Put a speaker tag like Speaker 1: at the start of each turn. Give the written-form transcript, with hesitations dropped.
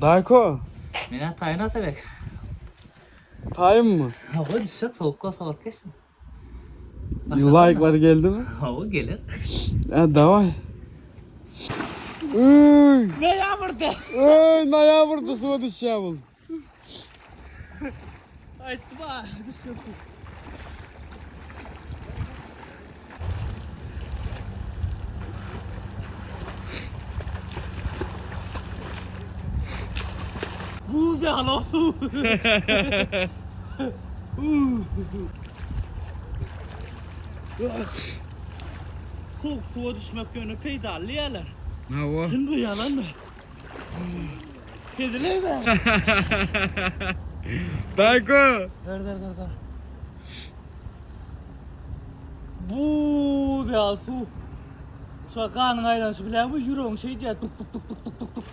Speaker 1: Daýko.
Speaker 2: Menä taýyn Atabek.
Speaker 1: Taýynmy?
Speaker 2: Hawa düşjek sowuk bolsa bolup geçsin.
Speaker 1: Laýklar geldimi?
Speaker 2: Hawa geler.
Speaker 1: Ha daway. Üy.
Speaker 2: Noýabrda.
Speaker 1: Üy, noýabrda suwa düşýär bul.
Speaker 2: Aýtdym a düşjek. Buz ýaly suw. Sowuk suwa düşmek ýöne peýdaly diýýärler.
Speaker 1: Hawa.
Speaker 2: Çyn bu ýalanmy? Hezil be.
Speaker 1: Daýko.
Speaker 2: Dur dur dur dur. Buz ýaly suw. Şu ganyň aýlanyşy bilenmi ýüregiň şeýdýär tuk tuk tuk tuk tuk tuk.